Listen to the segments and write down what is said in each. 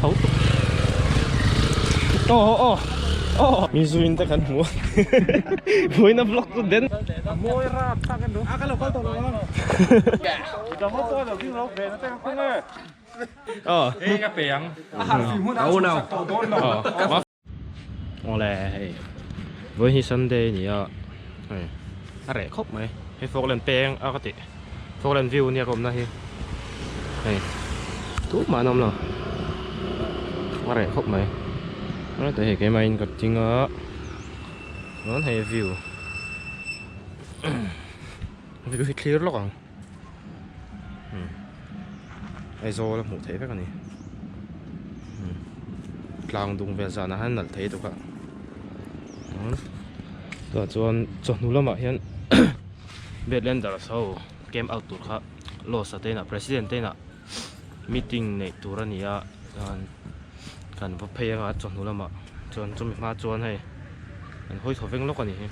Tho tuk. Aw aw aw. Mi zuin te kan hmu a. Vawiin a vlog chu den. A mawi rap tak em a ka lo kal tawh lo ang. Midang ho pawh a lo ding lo ve na te ka khung e. Aw. Hei ka pe ang. A harh fim hun a chhuahsak tawh dawn lo. Awle hei vawiin hi Sunday a ni a hei a reh khawp mai hei Falkland peng a ka tih Falkland view nia ka awmna hi hei tumah an awm lo a reh khawp mai helai hei keimah in ka ding a chuan hei view view hi thlir lawk ang Aizawl a hmuh theih vek a ni tlang dung vel zanah hian nalh thei tuk a tunah chuan chawhnu lamah hian Bedlanders ho camp out tur kha Losa te inah President te inah meeting neih tur a ni a chuan kan va phei anga chawhnu lamah chuan chumi hma chuan hei an hawi thaw veng lawk a ni hi.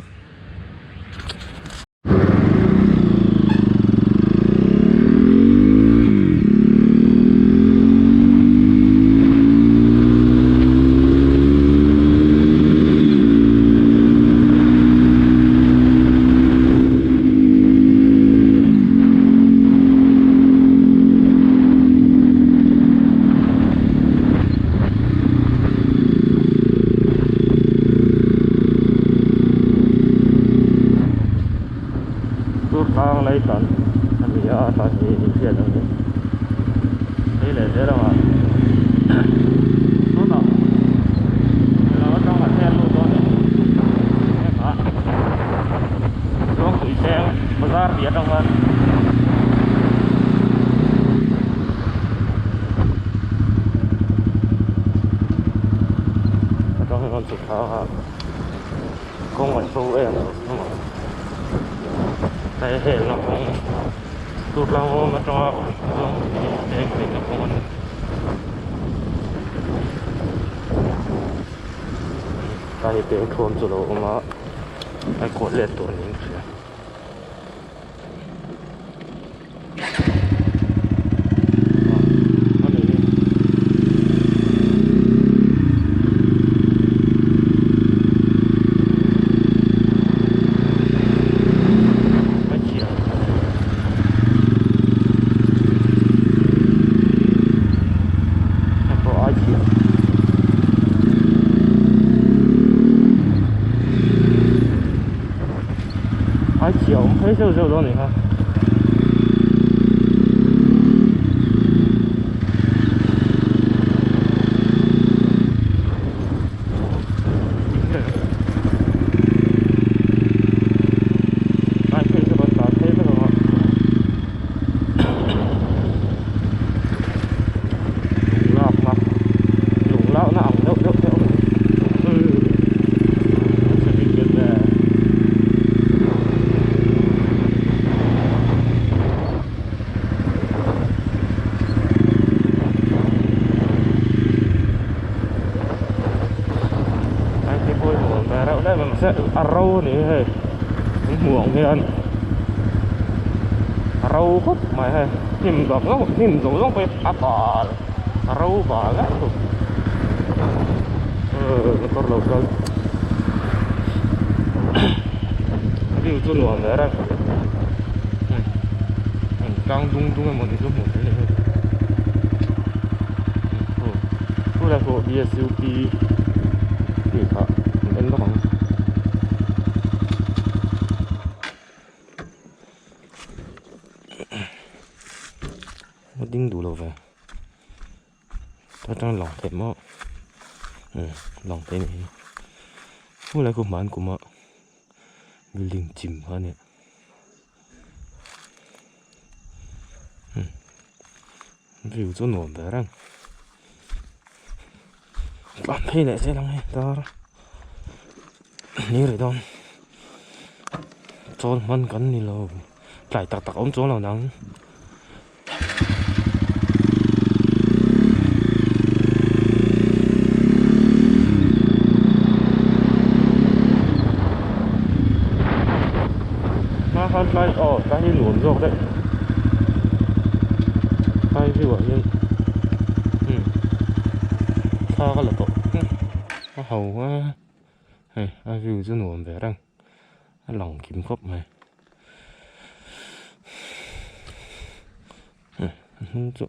Chu tlang lei tlan a ni a a tlan hi inhriat ang in phei leh zel ang a tunah ilo atang ah hian lut dawn e hengah Zuangtui peng bazar tih atang khan. Atang hian chhuk thla a kawng a chho em a hei helna kawng tur tlang awm atanga zawng peng pheina kawng a ni tlai hi peng thuam chu a lo awm a a kawh let tawh niin ka hria. Ai chhia awm phei zeuh zeuh dawn a ni kha. Ai phei chu rawn tlan phei vek ang a. Lung lakna lung lakna ang deuh deuh te a awm a ni. A ro a ni hei an hmuh ang hian a ro khawp mai hei hnim zawng zawng hnim zawng zawng pawh hi a bal a ro bal vek thung motor lo kal view chu nuam ve reng tlang dung dung emaw ni chu hmuh theih a ni hei chulai pawh B_S_U_P tih kha an en bawk ang. A ding duh lo ve. Atang lang theih maw umm lang theih a nih hi khulai khu hman kuma building chim kha a nia umm view chu nuam ve reng tlan phei leh zel ang hei dar ni rih dawn chawl hman kan ni lo tlai tak tak a awm chuang lo nang. Khan tlai aw tlai hi nuam zawk daih tlai view ah hian umm. ka la tawh a ho a hei a view chu nuam ve reng a lang kim khawp mai a hnung chu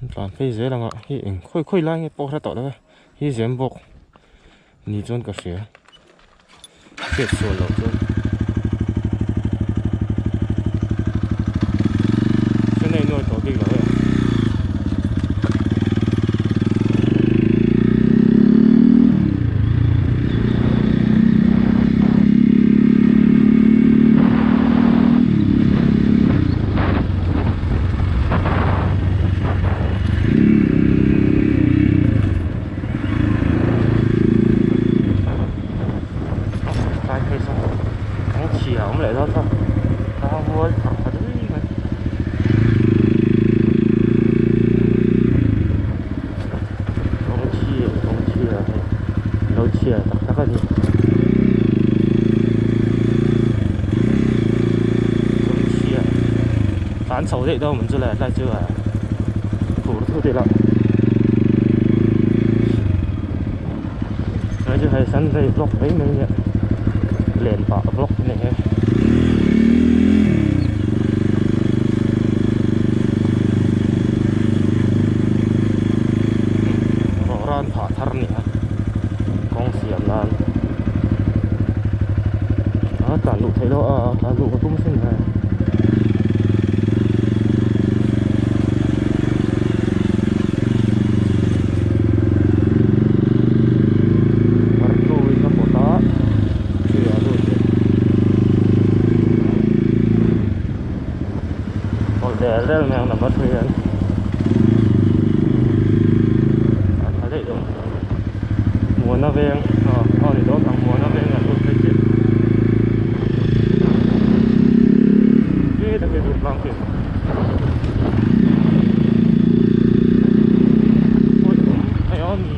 an tlan phei zel ang a hei eng khawi khawi lai nge pawh hre tawh lo e hi zem bawk ni chuan ka hria hriat sual loh chuan chennai nuai tawh bik lo e. Tlai phei saw kawng chhia a awm leh dawn saw tlang rual phar tha dui mai. Kawng chhia kawng chhia hei lo chhia tak tak a ni. Kawng chhia tlan chho daih dawn ang chu le tlai chu a phur thut ila. Hei chu hei Sunday vlog mai mai nia len pah vlog a ni he. Rawhran phah thar a ni a kawng siam nan a tlan luh theih loh a tlan luh ka tum sin ve. Del del mai ang number 3 hian a tha daih dawn Muana veng aw aw ni dawn ang Muana veng an lut phei chiah khi tak hi lut tlang khi hei aw mi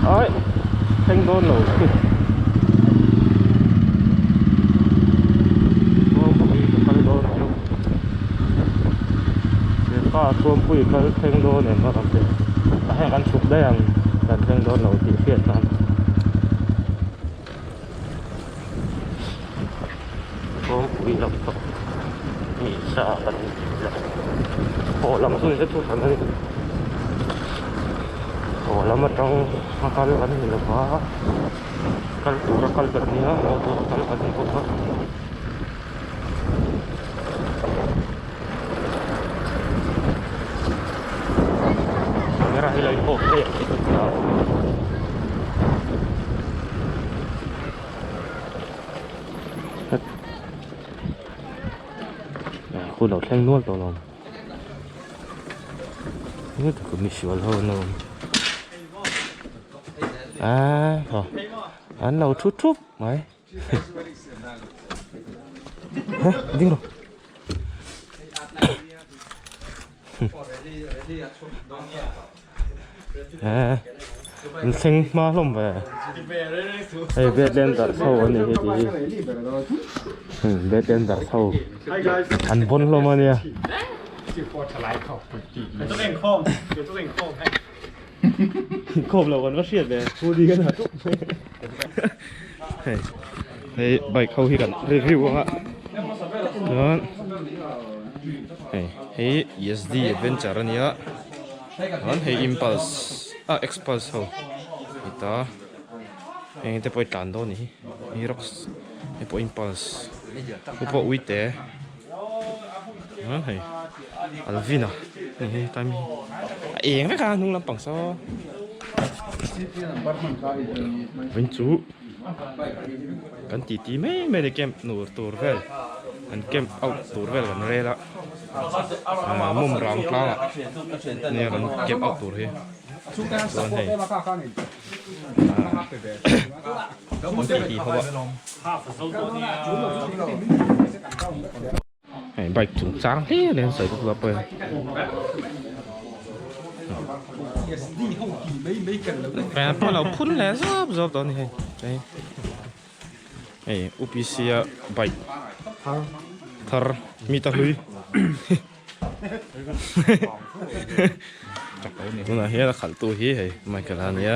Ai thleng dawn lo Tuampui ka kal dawn chu Tirhka Tuampui kal thleng dawn em a rawn ti a heng an chhuk daih ang kan thleng dawn lo tih hriat nan. Kawngpui lam pang mi sa kan la haw lam chu nise thuhran a ni haw lam atang a kal kan ni lova kal tura kal kan nia haw tura kal kan ni bawk a. Camera hi lo in off daih ang tih ka hria. Khu lo thleng nual tawh lo. Ni tak mi sual ho an lo awm. A thaw an lo thu thup mai. Hả ding rawh. An thleng hma hlawm ve hei Vietnam darh chho a nih hi tih hi Vietnam darh chho an vawn hlawm a nia. Khawm lo kan va hriat ve hoodie kan ha tuk mai hei hei bike ho hi kan review anga chuan hei hei ESD adventure ania chuan hei impulse ah xpulse ho heta heng te pawh hi tlan dawn a nih hi aerox hei pawh impulse hei pawh uite. Hei Alvin a hei hi time hi a eng vek a hnung lampang saw vawiin chu kan ti ti mai mai a ni camp nur tur vel an camp out tur vel kan rel a ah mum rang tlang ah nia kan camp out tur hi chuan hei ah an ti ti ho a. Hei bike chung chang hle hle an sawi bawk lo pawh e. Pen pawh a lo phun leh zawp zawp tawh a ni hei hei UPC a bike thar mi ta hlui tunah hian a khalh tu hi hei Michael a nia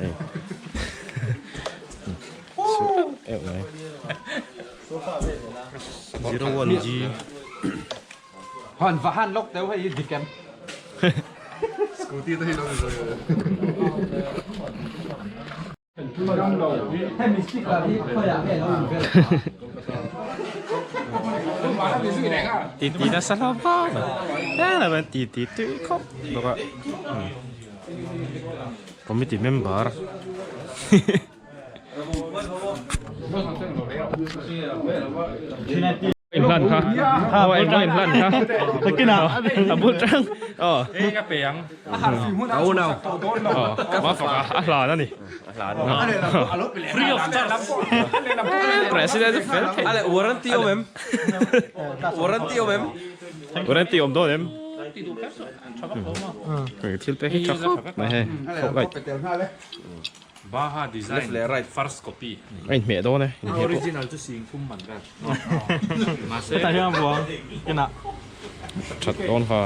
hei 01G. Hon va han lok teu hei dik em. Scooty te hi lo ni zo. Hemi sticker hi khawiah nge lo in vel? Ti ti nasa hlauh vak a. Helai hian ti ti tui khawp bawk a. Committee member. Inhlan kha aw engmaw inhlan kha a bul tang aw aw ma fak a a hlan a ni Free of charge President chu fel thei Ale warranty awm em warranty awm em warranty awm dawn em thil pek hi tha khawp mai hei khawp right Baha design Left leh right. First copy. A inhmeh dawn e. Inhmeh pawh. Original chu sing thum man vel. Mahse. Hetah hian buang inah. That dawn kha.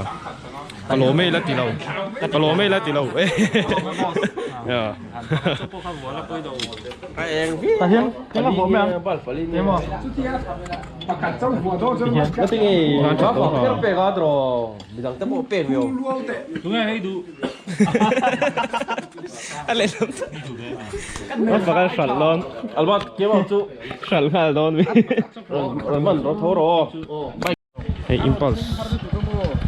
Ka lawm e ila ti lo. Ka lawm e ila ti lo. Ya. Tah hian eng a vuah mai ang. Emaw. That dawn kha. Pek a draw. Midang te pawh pek ve awm. Tunge hei duh. A lehlam a fak a hralh dawn Albert keimah chu hralh nghal dawn mi rawn man rawn tho rawh aw hei impulse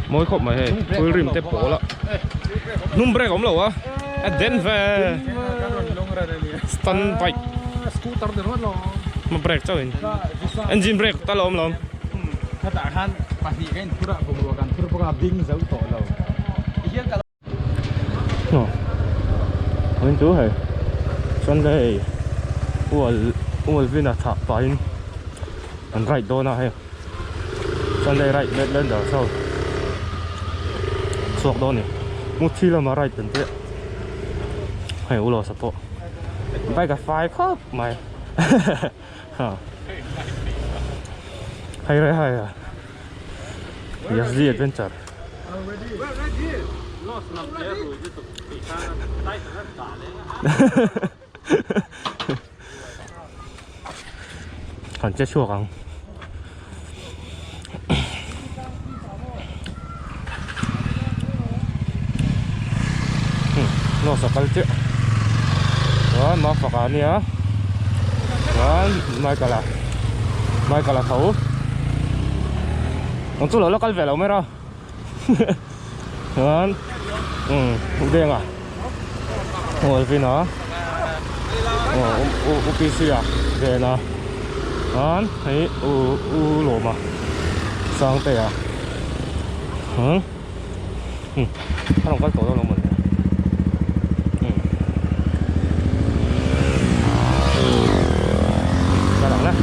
mawi khawp mai hei full rim te pawl a hnung brake awm lo a a den ve stun bike hma brake chauh in engine brake tal a awm lo Khatah khan pahnih ka inphur a bungrua kan phur bawk a bing zo tawh lo. Heng chu hei Sunday ual ual vin a thah pahin an ride dawn a hei Sunday ride Badlander ho chhuak dawn a ni Muthi lama ride an tia hei u lawsa pawh bike a fai khawp mai hei rei hai a Yazdi adventure. Han che chhuak ang. Nose a kal chiah. Chuan Mafaka a nia. Chuan Michael a Michael a tho. Ang chu lo la kal ve lo mai ra. Chuan umm Denga Alvin a aw u u PC a Vena chuan hei u u Lawma Sangtea umm a rawn kal tawh dawn lo mawni umm kal ang le.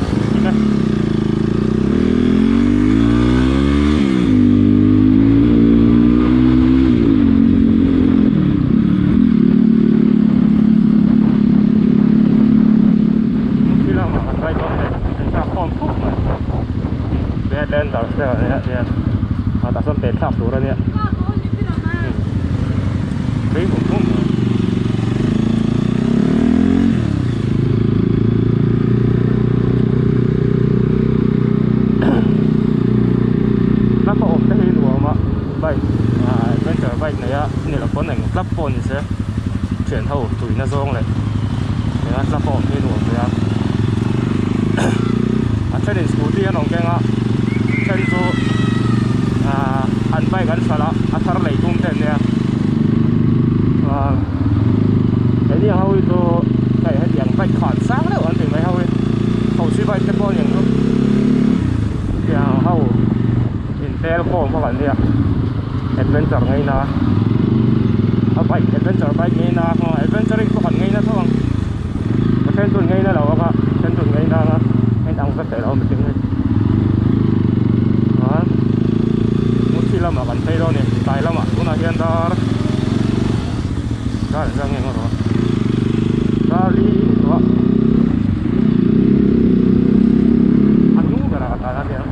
Club a awm te hi nuam a bike ah adventure bike nei a ni lo pawn eng club pawh ni se thian ho tuina zawng leh eng a club a awm hi nuam ve a a thenin scooty an awm keng a then chu ah an bike an hralh a a thar lei tum te an nia ah heni ang ho hi chu hei hetiang bike khan sang deuh an ti mai ho hi hosi bike te pawh a ni ang chu tiang ho intel khawm kha kan nia adventure ngaina a bike adventure bike ngaina adventuring pawh kan ngaina tho ang a then chu an ngaina lo ang a then chu an ngaina ang a a inang vek theih loh a mihring hi chuan Muthi lamah kan phei dawn a ni tlai lamah tunah hian dar. Dar engzah nge ngaw rawh a dar li ni tawh a a hnung berah ka tlan a nia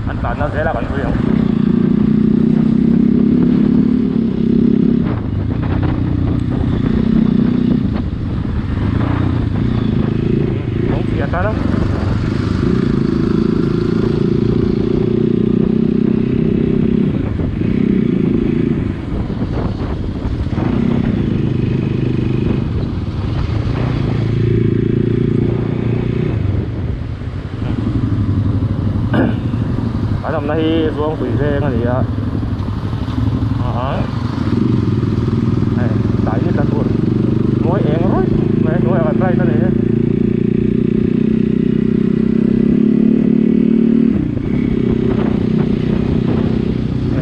an tlanna zel a kan zui ang. An awmna hi Zuangpui veng a ni a hei tlai ni tla tur mawi eng ruih mai a hnuaiah kan ride a ni.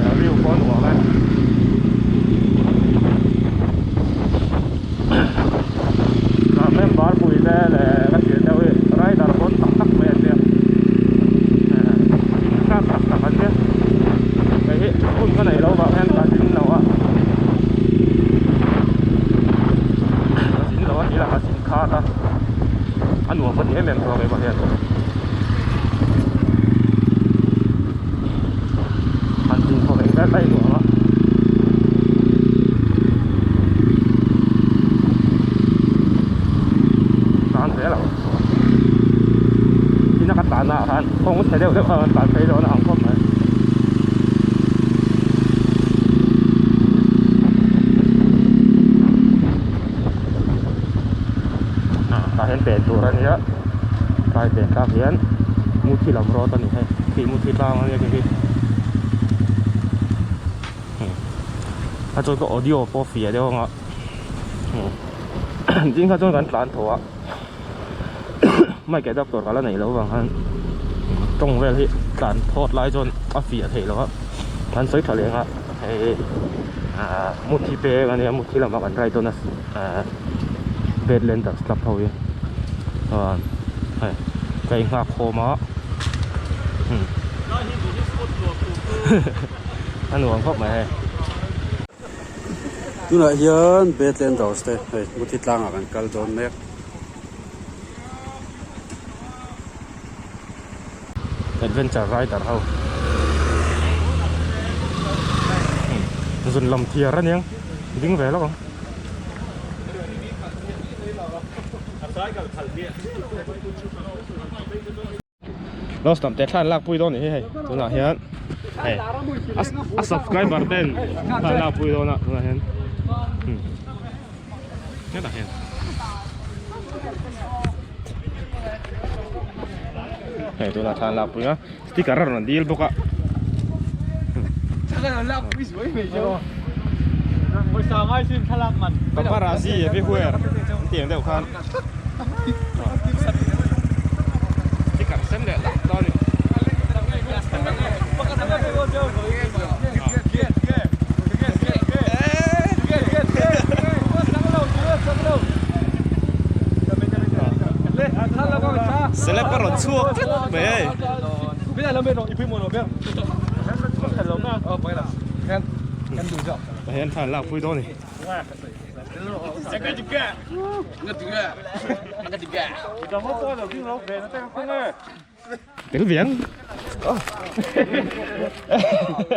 A view pawh a nuam e. Ka member pui te leh ka thian deuh hi rider pawn tak tak mai an nia in hrat tak tak an nia hei hi hun ka neih loh vang hian ka zin lo a ka zin lo a ti lah ka zin khat a a nuam ka ti em em thawk keimah hian. Han zin khawp eng ber daih nuam a. Tlan zel ang. Tin a ka tlan ah khan kawng chhe deuh deuh khan kan tlan phei dawn a ang khawp mai. Tah hian pen tur a nia tlai pen tlak hian muthi lam rawt a ni hei khi muthi tlang a nia khi khi a chuan ka audio pawh fiah deuh anga zing kha chuan kan tlan tho a mic adapter ka la neih loh vang khan tawng vel hi tlan thawt lai chuan a fiah theih loh a kan sawi tha leh ang a hei ahh muthi peng a nia muthi lamah kan ride dawn a ahh Badlanders club ho hi chuan hei ka inghak khawm a a nuam khawp mai hei. Tunah hian Badlanders te hei muthi tlangah kan kal dawn mek. Adventure rider ho zun lam thiar a niang ding ve lawk ang. Los tam te thlan lak pui dawn ni hi hei tunah hian hei a subscriber ten thlan lak pui dawn a tunah hian hetah hian hei tunah thlan lak pui a sticker a rawn dil bawk a paparazzi everywhere an tih ang deuh khan sticker sen leh lak dawn a ni. Celeb a rawn chhuak tlat mai hei. Tah hian thla an lak pui dawn a ni. Tel viang.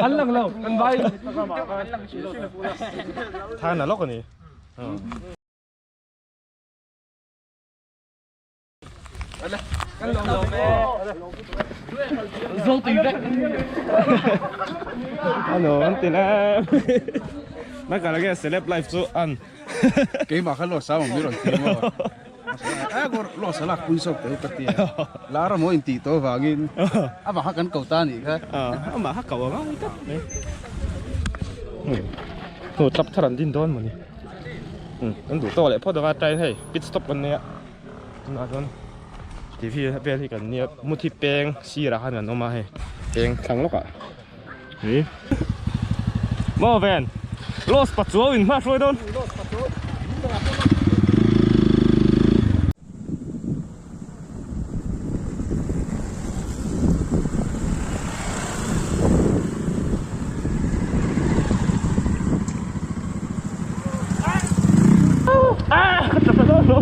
An lang lo kan vai. Than a lawk a ni. Ano an ti le. Na kala ge celeb life chu an. Keimah kha lo sa ang mi rawn ti maw. A gor lo sa lak pui sawk te ka ti a. Lara maw in tih tawh avangin amah kha kan ko ta anih kha. Amah kha ko anga ni tlat mai. Hnu tlap thar an din dawn mawni. Kan duh tawk leh phawt anga train hei pit stop kan nei a. Tunah chuan TV vel hi kan nia muthi peng sirah khan kan awm a hei peng thlang lawkah. Ni maw ven Los Pachuau in hma hruai dawn.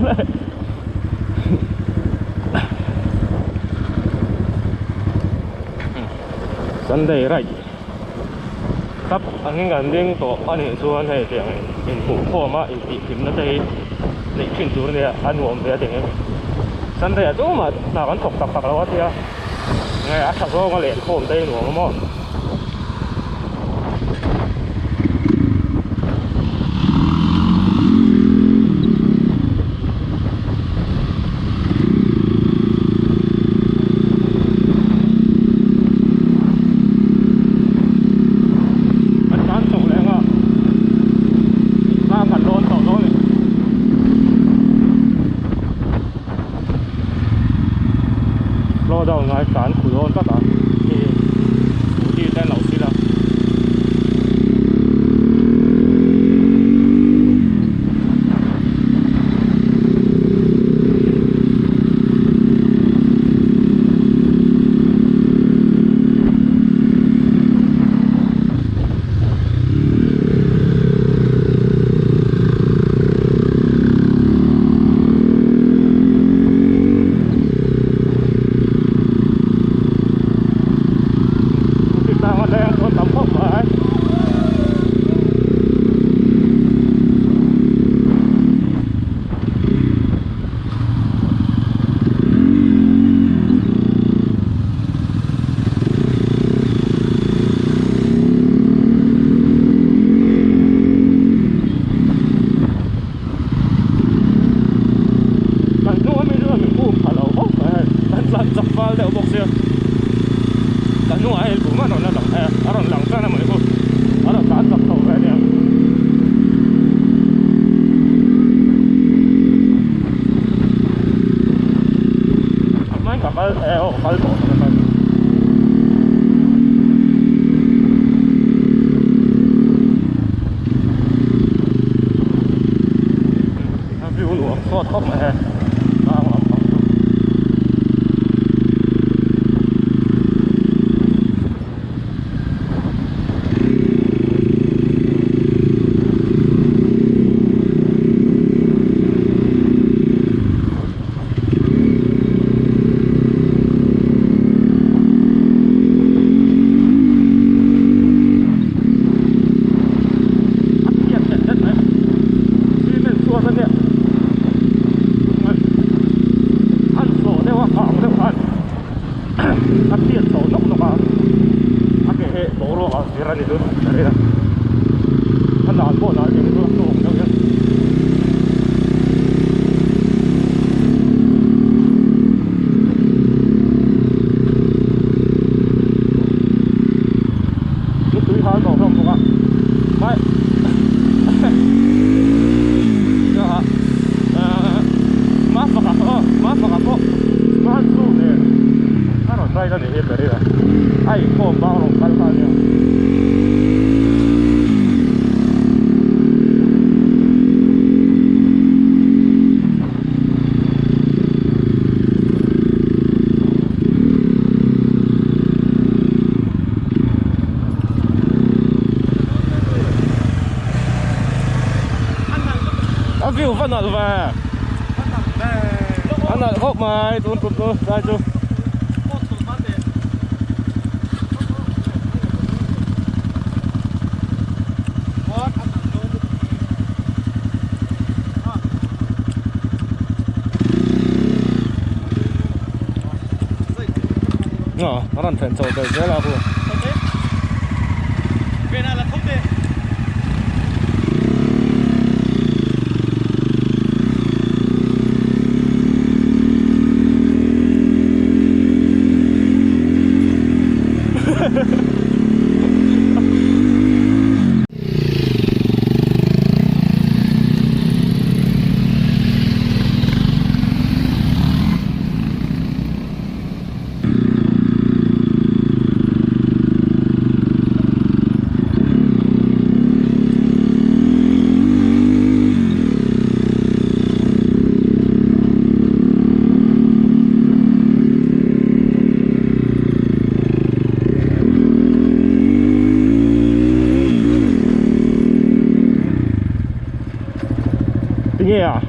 le. Sunday ride tap angin kan ding tawh a nih chuan hei tiang inhmuhkhawm a intihhlimna te hi neih thin tur a nia a nuam ve a ti ang Sunday ah tumah hna kan thawk tak tak lo a tia nge a tha zawng a lenkhawm te hi nuam a maw. Kan tan chho leh anga tlang kan lawn chho dawn a ni. Slow down ngai tlan khu dawn tlat a hei hi scooty te an lo sil a. Kan hnung ami chu min um pha lo khawp mai hei kan tlan chak fal deuh bawk sia kan hnungah hei tumah rawn la lang thei a a rawn lang tan a mawni chu a rawn tlan chak chho ve aniang. A hmain ka kal e aw ka kal tawh ka kal. A view nuam sawt khawp mai hei tlang lampang chu. A phiat hret hret mai cement chhuat a nia an zawh deuh a kang deuh khan a phiat chho nawk nawk a a ke hi boruak a zir a ni chu ka rin a a nal pawh nal eng chu a hnawng deuh hian. Tui hal tawh hlawm bawk a mai ma faka aw ma faka pawh smart chu nen a rawn ride a ni hi ber ila a inkhawm bang rawn kal kha ania. A view va nalh ve a nalh khawp mai tun tum chu tlai chu. A rawn thlen chho belh zel a khu. Tinge a?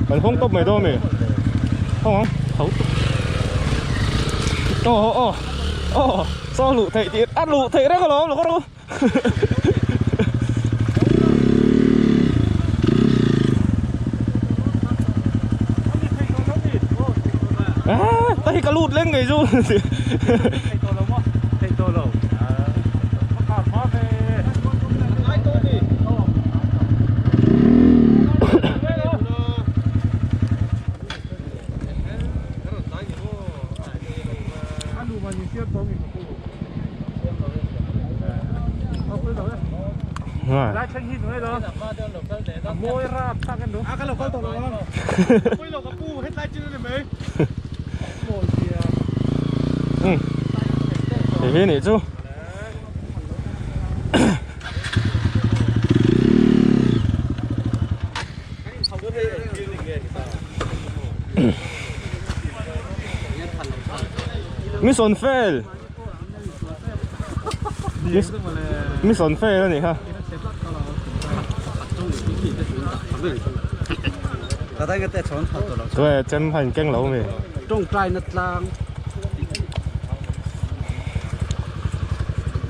Kan hawng tawp mai dawn a mi? Hawng ang. Tho tuk. Aw aw aw saw luh theih tih a luh theih reng alawm lo kawr u. Ah, ta hi ka lut leng ngei chu. Thei tawh lo maw? Thei tawh lo. Ka kar hma ve. Thì hi nih chu. Mission fail. Mission fail a nih kha. Tuai chem kha in keng lo mi.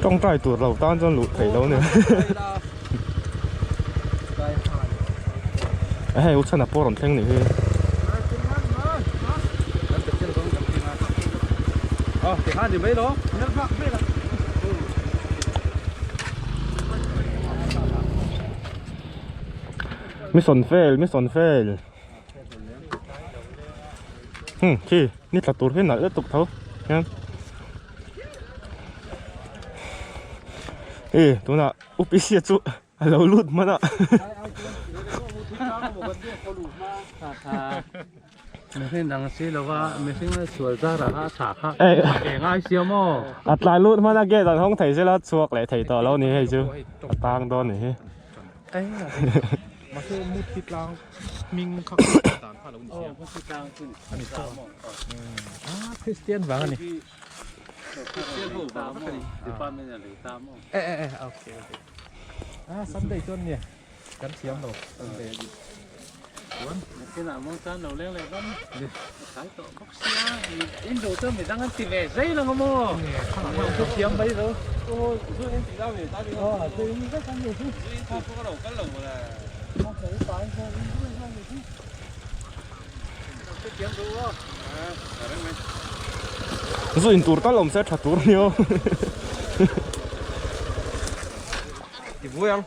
Tawngtai tur lo tan chuan luh theih lo ni. Hei u chhan a pawh rawn thleng nih hi. Mission fail, mission fail. Hmm, khi ni tla tur hi nalh lutuk tho hian. E tunah UPC chu a lo lut hman a. Mihring dang si lova mihring a sual zar ah a tha kha eng ai sia maw. A tlai lut hman a gate an hawng thei zela chhuak leh thei tawh lo ni hei chu a tang dawn ni hi. Mahse Muthi tlang hming kha dan kha lo ni sia. Muthi tlang chu ani tawh. Ah Christian vang ani. Christian ho vang vek ani. Department a lei ta maw. Eh eh eh okay okay. Ah Sunday chuan nia kan thiam lo Sunday ani. Chuan nakinah maw chuan lo leng leh vang a tlai tawh bawk sia. In duh chu midang an ti ve zai lo maw. Thu thiam mai zo. Zu in tih la mi ta mi. Aw zu in vek an ni chu. Zu in tih pawh ka lo kal lo maw le. Zu in tur tal awm se tha tur nia. Ti buai ang.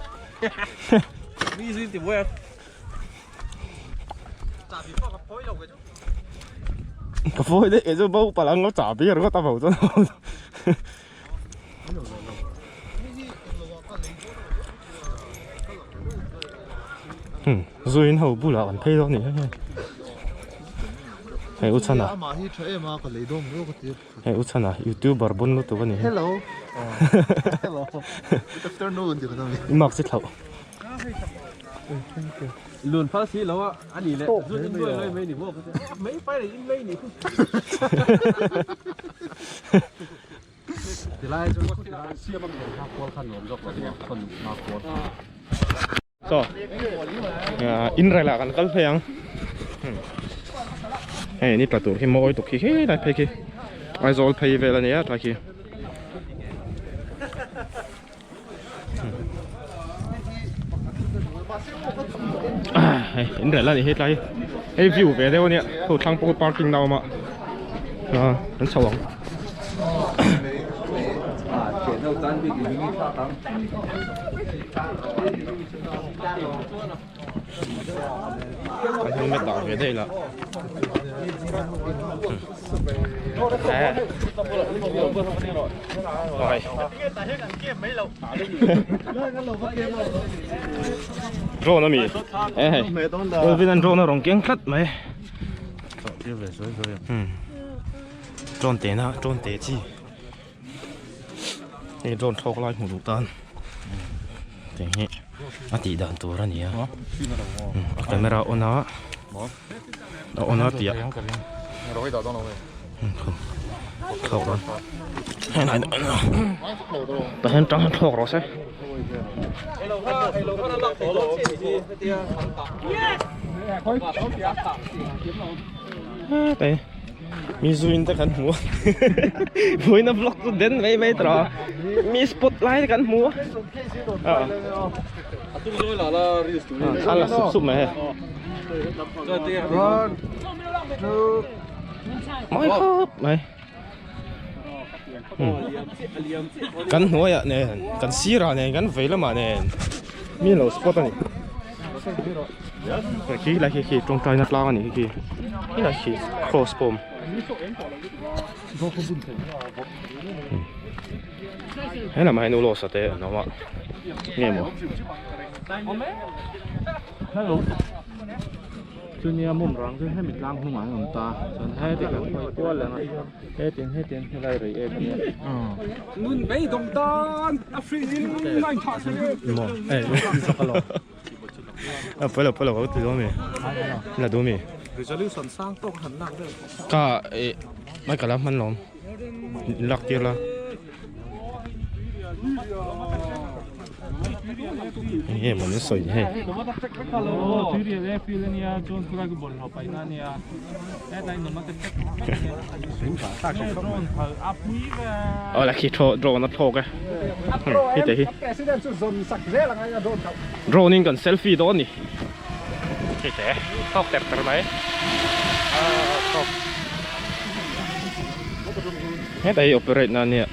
Mi zu in ti buai ang. Ka fawi daih kei chu bo palh ang lo chahbi ringawt a bo chuan. Zu in ho bulah kan phei dawn a ni hei. Hei u chhana. Hei u chhana youtuber bun lutuk a ni hei. Hello. Hello. Good afternoon. I mark chi thlauh. Lun phal si lo a a ni leh zu in nuai nuai mai ni maw ka ti mai pai leh in mai ni Tilai chu tilai siam a kha kual kha nuam zawk lo maw khaw nuam kual. Saw in rel ah kan kal phei ang hei ni tla tur khi mawi tuk khi helai phei khi Aizawl phei vel a nia tlai khi. Hei in rel a ni hetlai hei view ve deuh a nia ho thlang pawh parking na a awm a ah an chho ang. An helmet dah ve daih lah. Drone ami eh hei Kelvin an drone a rawn keng tlat mai drone te na drone te chi hei drone thlawk lai hmu duh tan tiang hi a tih dan tur a ni a a camera on a a on a tih ah. Thlawk dawn. Tah hian tang hian thlawk rawh se. Hei mi zuin te kan hmu a vawiin a vlog chu den mai mai tawh a mi spot lai te kan hmu a a la sup sup mai hei mawi khawp mai kan hnuaiah nen kan sirah nen kan vei lamah nen mi lo spot a ni. Khi lai khi khi tawngtaina tlang a nih khi khi lai khi cross pawh a awm. He lamah hian ulos a te an awm a nge maw. Chunia mum rang chu hemi tlang hnungah an awm ta chuan heti kan hawi kual ang a hetiang hetiang helai rei ek ania. Nun beidawng tan a free in nine tha se. Maw eh a pawilo pawilo ka ti dawn mi la duh mi. Resolution sang tawk han lak deuh. Ka eh mai ka la hman lawm lak tir la. Enge maw min sawi hei. Aw la khi drone a thlawk e hei te hi drone in kan selfie dawn a ni hei te thlawk ter ter mai a thlawk hetah hi operate na ania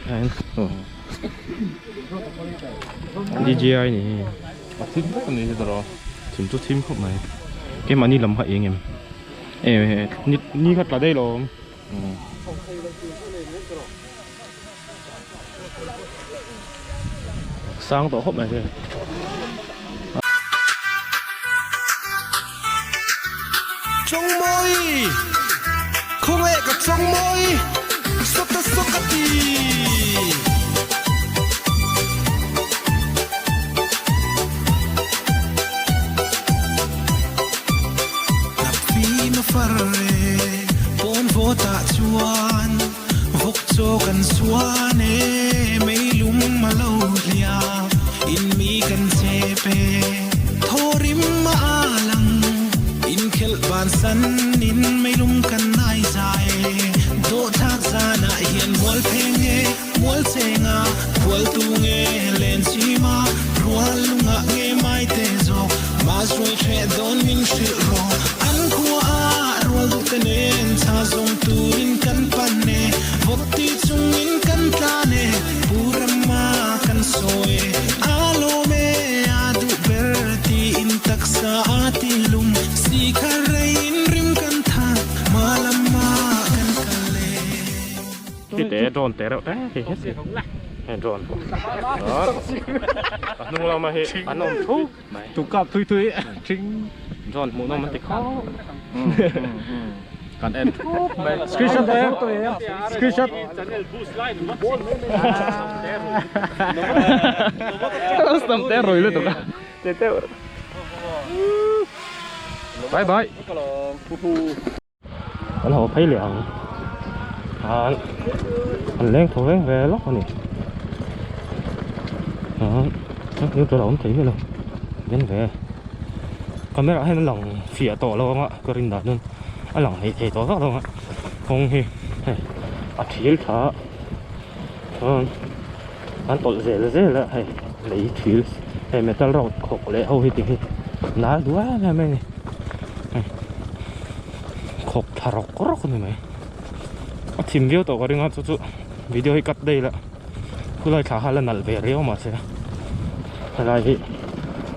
DJI ni hi a thim vek ani hi tawrh a thim chu thim khawp mai keimahni lam kha eng em eh ni ni kha tla daih lo awm sang tawh khawp mai hei. Chawngmawi Khawnge ka chawngmawi Sawta sawka ti. Hnapfim a far e, pawn vawtah chuan vawk chaw kan suan e, meilum a lo hlia in mi kan chep e, thawrim a alang inkhelh bansan in meilum kan nai zai e, dawhthlak zanah hian mual pheng e, mual chenga khual tu nge len chima rual lungah nge mai te zawk mas ruai hreh dawn min hrilh rawh an khua a rual duh te nen chha zawng turin kan pan e vawk ti chungin kan tlan e pu rama kan sawi e a lawm e a duh ber tiin taksa a ti lum si kha reiin rim kan tha hma lama kan kal e. Khi te drone te reuh te khi hết hei drone đó a hnung lama hi an awm thup mai tu kap thui thui thing drone hmuh nawm an ti khawp kan en thup mai screenshot te screenshot stam te rui lutuk a te te bye bye Kan haw phei leh ang an an leng tho veng ve lawk a ni ah neutral a awm thei miah lo den ve camera ah hian a lang fiah tawh lo ang a ka rin dan chuan a lang hleih thei tawh vak lo ang a kawng hi hei a thil tha a chuan an tawlh zel zel a hei lei thil hei metal rod khawk leh ho hi ti hi nal duh em em mai a ni. Khawk thla rawk rawk a ni mai a thim viau tawh ka ring a chu chu video hi cut daih la khulai thla kha la nalh ve riau mahse helai hi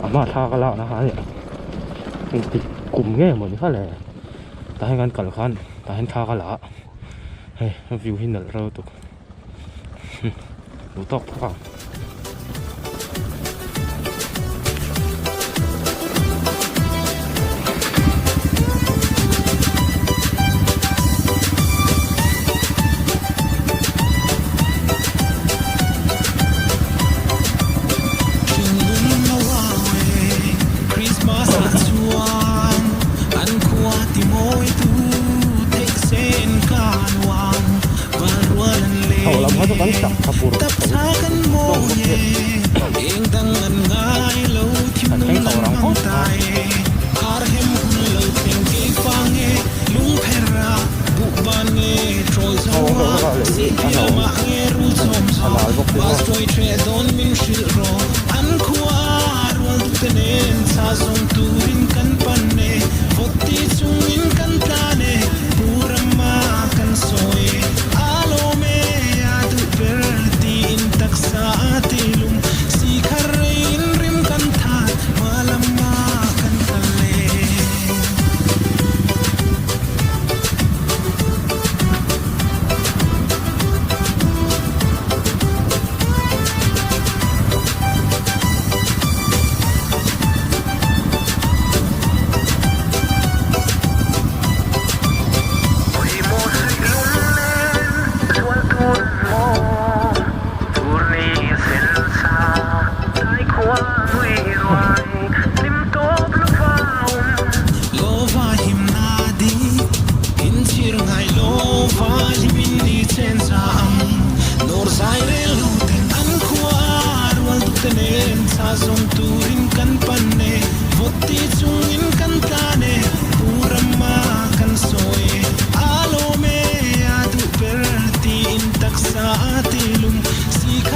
a hma thla ka lakna kha a ni a engtik kum nge mawni kha le tah hian kan kal khan tah hian thla ka la a hei a view hi nalh reuh lutuk duh tawk phawk ang. tawng bawk hi a thleng chho rang khawp mai. Thawng deuh hlek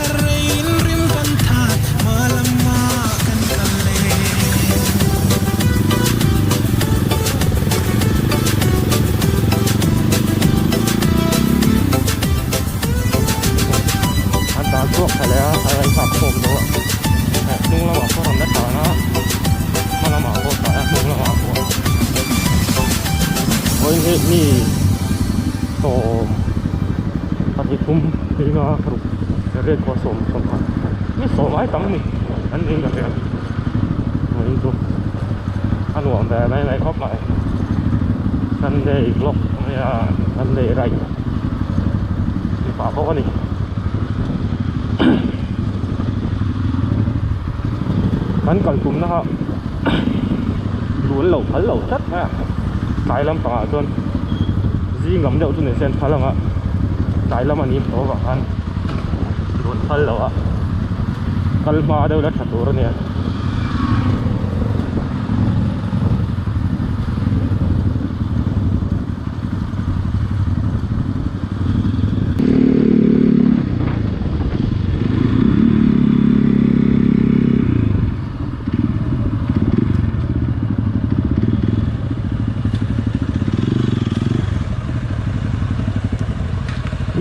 a lei hi a no a nal bawk si maw. An tan chhuak thla leh a, a rawn chak khawm deuh a, hnung lamah pawh rawn la tan a, hma lamah pawh tlai a hnung lamah pawh vawiin hi mi sawm pahnih thum ringa ruk riat pawh sawm sawmkhat mi sawm ai tam a ni an ring ka hria vawiin chu a nuam ve mai mai khawp mai Sunday vlog ania Sunday ride ni pah bawk a ni. Kan kal tumna kha dul lo phal lo tlat mai a tlai lampangah chuan zing lam deuh chu ni se an phal ang a tlai lam a ni tawh avang khan dul phal lo a kal hma deuh la tha tur a nia.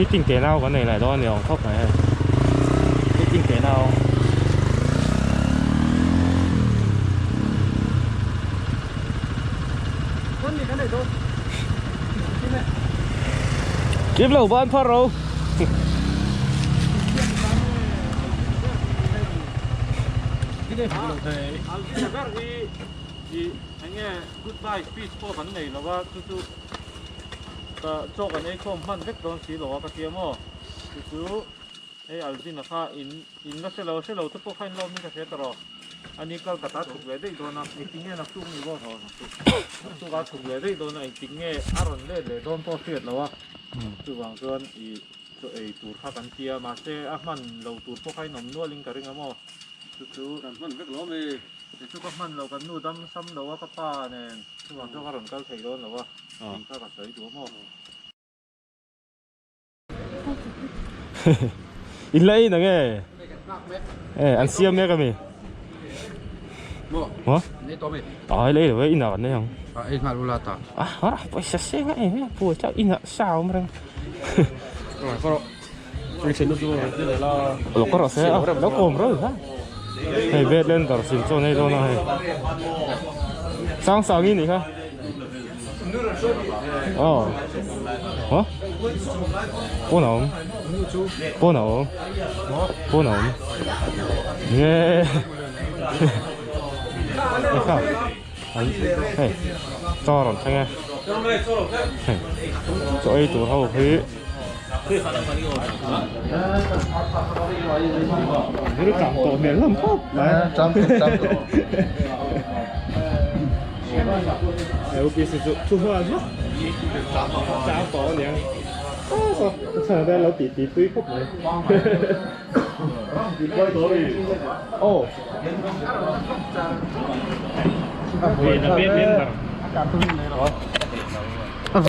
Meeting te nau kan nei lai dawn a ni awm khawp mai hei meeting te nau. Kim lo ban phar ro. Goodbye speech pawh kan nei lova chu chu ka chaw kan ei khawm hman vek dawn si lo a ka tia maw chu chu hei Alvin-a kha in in la hre lo hre lo te pawh kha in lawm in ka hre ta rawh ani kal ka ta chhuk leh daih dawn a engtin nge naktuk ni bawk naktuk a chhuk leh daih dawn a engtin nge a rawn let leh dawn pawh hriat lo a chuvang chuan ih chaw ei tur kha kan tia mahse a hman lo tur pawh kha in awm nual in ka ring a maw chu chu Kan hman vek lo ami. Kei chu ka hman lo kan nu dam sam lo a ka pa nen chuvang chuan ka rawn kal thei dawn lo a tih kha ka sawi duh a maw. In la ei na nge? Eh an siam mek ami. Maw? Ai lei lo e inah kan nei ang. A ei nghal ula ta. Ah hara pawisa seng a eng a pua chauh inah sa a awm reng. Lo ka rawh se a lo kawm rawih kha. Hei Bedlander sin chuan hei dawn a hei. Sang sang i nih kha. Aw. Hah? Pawn a awm. Pawn a awm. Pawn a awm. Nge. Hei kha. Hei. Chaw a rawn thleng e. Hei. Chaw ei tur ho hi. Hei tang tawh hmel hlawm khawp mai. Tang tawh tang tawh. Hei UPC chu thu hma zuah. Tang tawh aniang. Chhana te an lo tih tih pui khawp mai. Aw.